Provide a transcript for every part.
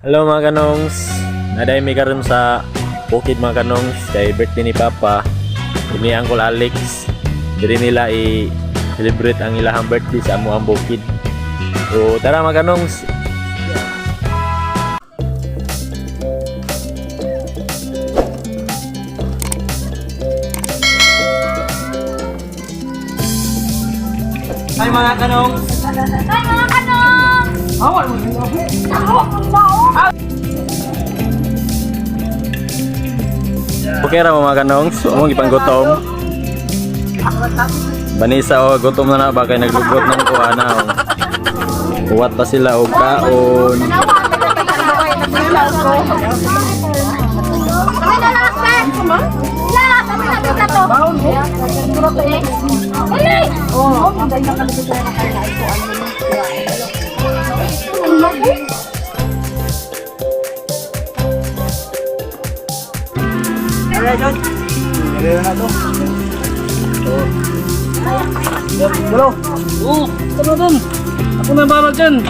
Hello, mga kanongs. Naa diay mi karon sa bukid, mga kanongs, kay birthday ni Papa. Ini Uncle Alex. Diri nila i-celebrate ang ilahang birthday sa amuang bukid. So tara, mga kanongs. Hi, mga kanong! Hi, mga kanong! Awal mo siya. Ako ang bao! Okay ra mo, mga kanongs. Among ipanggutom. Banisa o gutom na na ba kay naglugot ng kuha na oh. Uwat pa sila og kaon. Kami na lang, Sir! La! Kami na ito na to! Dali! Na to. Hello. Oo, ito na dun. Ako na bahala dyan.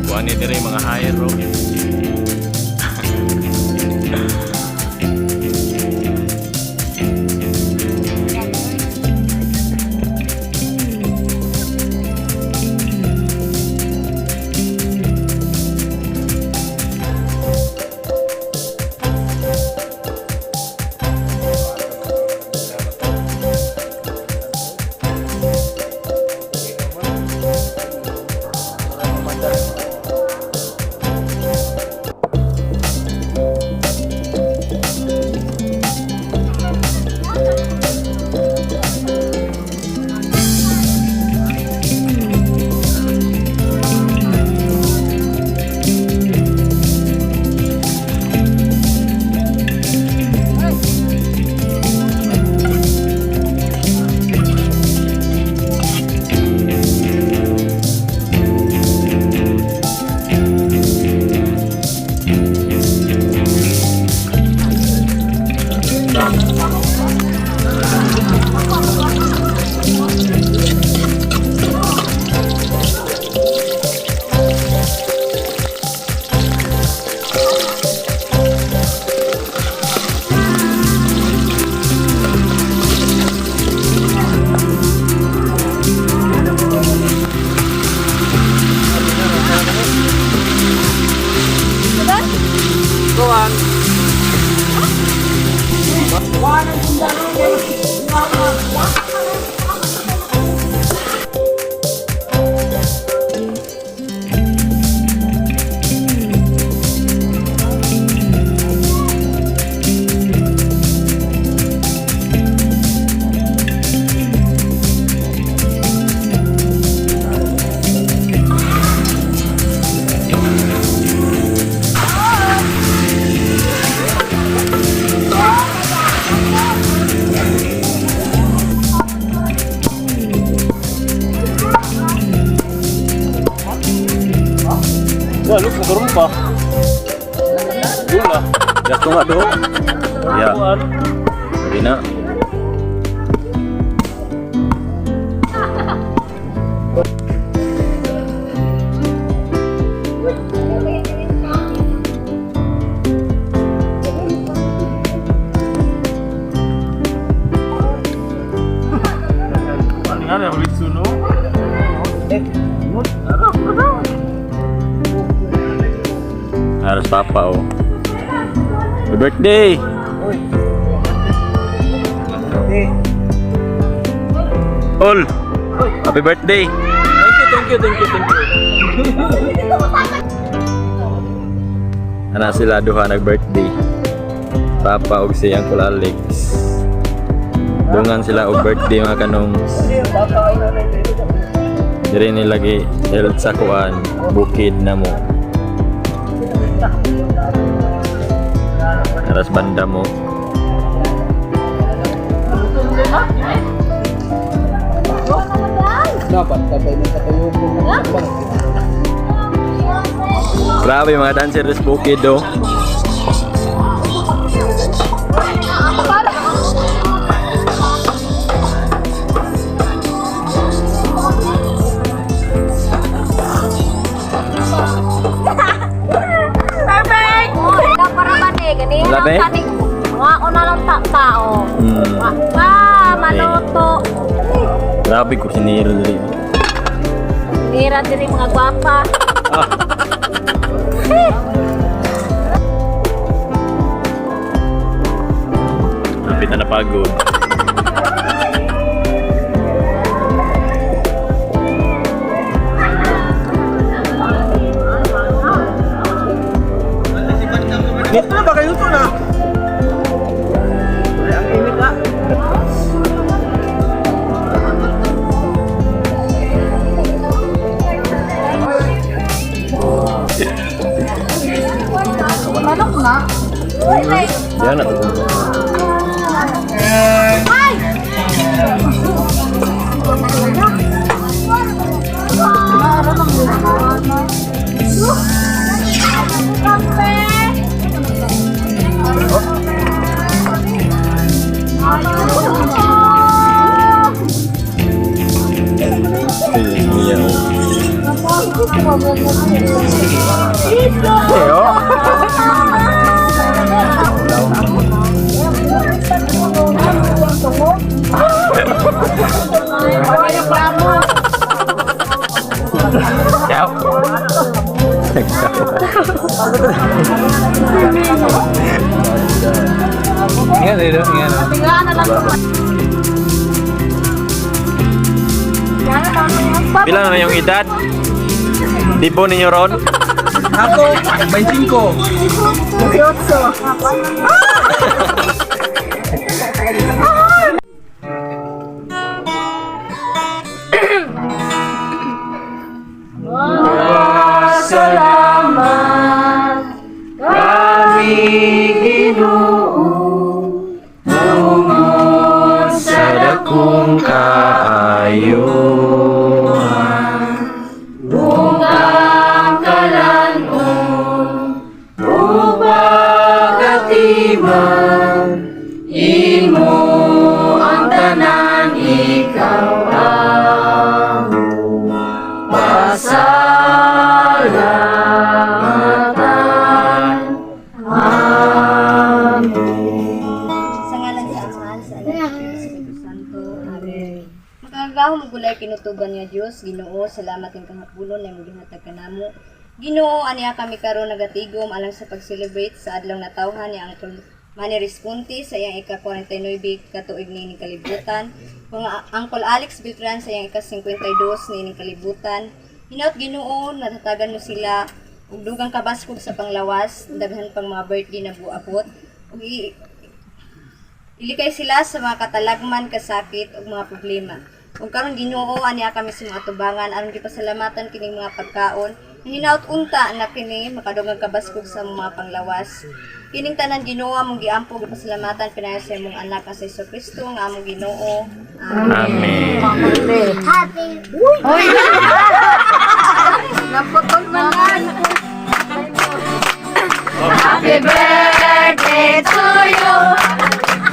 Kuha ni diri mga hire. Wah, lu karon pa. Dula. Gasto nga do. Ya. Sabi na. Ano nga na ulit suno? Aras papa oh. Happy birthday! All! Happy birthday! Thank you, thank you, thank you, thank you. Ana sila duha nag-birthday. Papa ug si Uncle Alex. Dungan sila og birthday, mga kanongs. Diri nila gi health sa kuan bukid na mo. Aras banda mo. Dapat sabay ng katayo ko. Grabe mga dancer sa bukid oh. Perfect! Para ba ni? Ganihan Wala, be? ang kaning mga ako na lang tao. Wa pa, maluto. Grabe kusinero diri. Nira diri mga gwapa. Ah. Napit na napagod. Dito na ba kayo ito na? Ay, ang init na. Manok na. Yan na to. Ay! Iya. Ciao. Ingat dito, ingat. Tingnan na lang. Pila na yung edad? Tipo ninyo ron? Ako, 25. Sa dakong kaayo. Sa ngalan sa Amahan, sa Anak, sa Espiritu Santo. Amen. Makagagahom ug gulay kinutuban nga Dios, Ginoo, salamat ing kahapulon na imong gihatag kanamo. Ginoo, aniya kami karon nagatigom alang sa pag-celebrate sa adlaw natawhan ni Uncle Manny Responti sa iyang ika-49 katuig niining kalibutan, kung Uncle Alex Beltran sa iyang ika-52 niining kalibutan. Hinaut Ginoo, natatagan mo sila ug dugang kabaskog sa panglawas, daghan pang mga birthday na buabot ug ilikay sila sa mga katalagman, kasakit ug mga problema. Ug karon Ginoo, aniya kami sa mga tubangan aron gipasalamatan kining mga pagkaon. Hinaut unta na kini makadugang kabaskog sa mga panglawas. Kining tanan Ginoo among giampo gipasalamatan pinayo sa imong anak nga si Kristo nga among Ginoo. Amen. Amen. Naputol man lang. Happy birthday to you.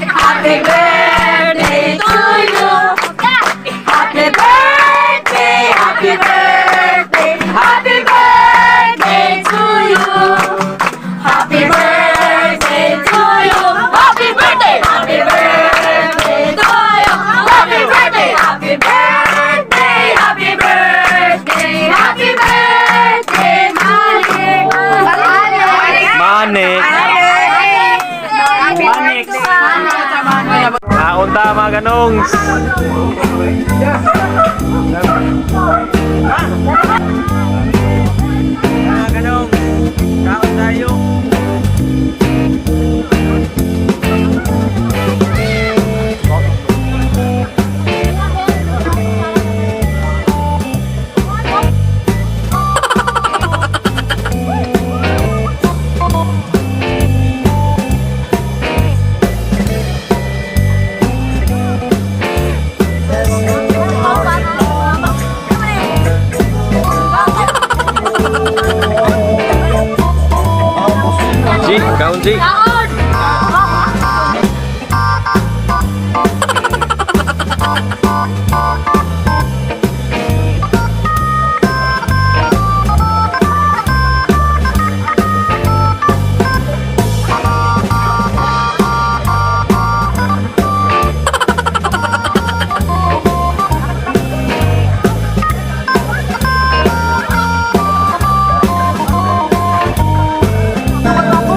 Happy birthday to you. Happy birthday, happy birthday, happy birthday to you. Happy birthday to you. Happy birthday, happy birthday to you. Happy birthday, happy birthday, happy birthday, happy birthday, Malik. Manik. Manik. Kaunta mga ganongs. Mga ganong, kaon tayo. Kaon, di. Kaon!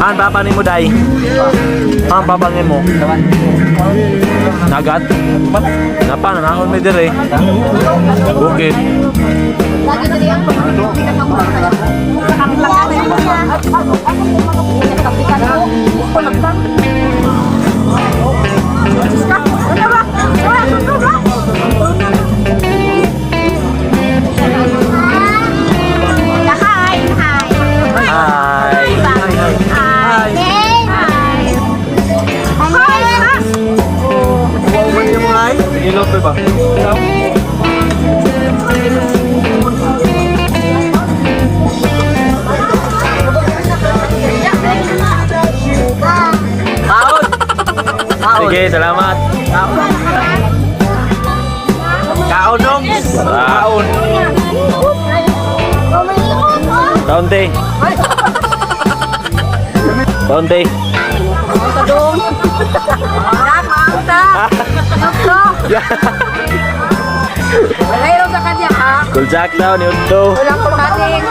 Han, papa ni mo, Day. Han, papa ni mo. Nagat? Napa, nangaon mi dire. Bukid. Lagi diri ang Hi! Hi! Hi. Hi! Hi! Ilog ba? Kaon! Kaon! Sige, salamat. Kaon dong! Kaon. Kaon, te. Kaon, te. Mayroon sa kanya ha. Kulsak daw ni Udto. Walang kumating.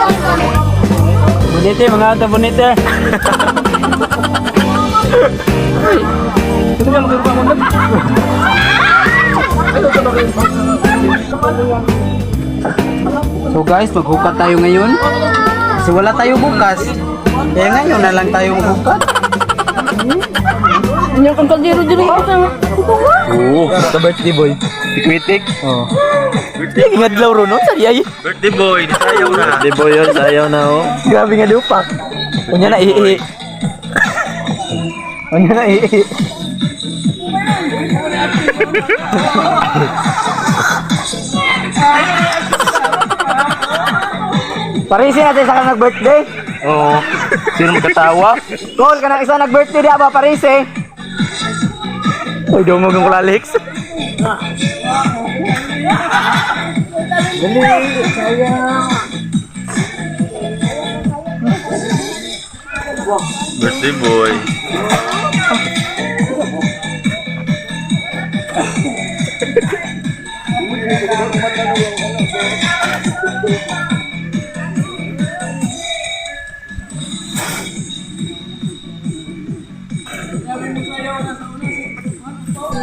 Bonite, mga ata bonite. So guys, maghukat tayo ngayon. Kasi wala tayo bukas. Kaya ngayon na lang tayo maghukat. Oo. Sa birthday boy. Tikwitik. Oh. Ngadlaw ro no, sari ay. Birthday boy, sayaw na. Birthday boy yun, sayaw na oh. Grabe nga lupak. Unya na ihi. Unya na ihi. Parisi natin sa kanang nag-birthday. Oo. Sino magkatawa? Call ka ng isa nag-birthday di ba Parise? Uy, dumog ang kulalik. Birthday boy.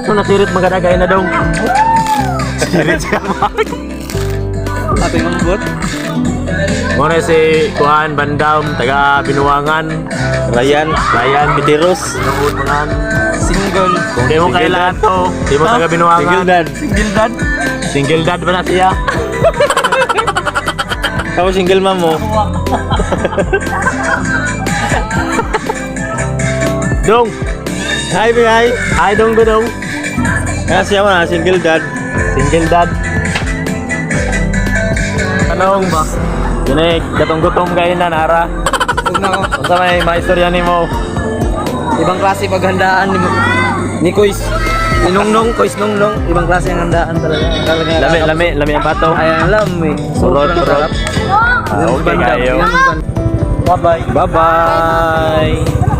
So nasirit magadagay na dong. Sirit siya ba? Ating ambot. Muna si Kuan Bandam, taga Binuangan. Ryan, Ryan Bitiros. Single. Kung di mo kailangan to, di mo taga Binuangan. Single dad. Single dad. Single dad ba na siya? Ako single mom mo. Dong! Hi, hi. Hi, dong, dong. Kaya siya man, single dad. Single dad. Tanong ba? Yun eh, gatong-gutom kayo na, Nara. Huwag na ako. Unsa may maistorya nimo? Ibang klase paghandaan ni Kois. Ni Nongnong, Kois Nongnong. Ibang klase ang handaan talaga. Talaga. Lami, lami, lami ang pato. Ay, ang lami. Surot, Sobrang surot. sarap. Ah, okay kayo. Bye-bye. Bye-bye.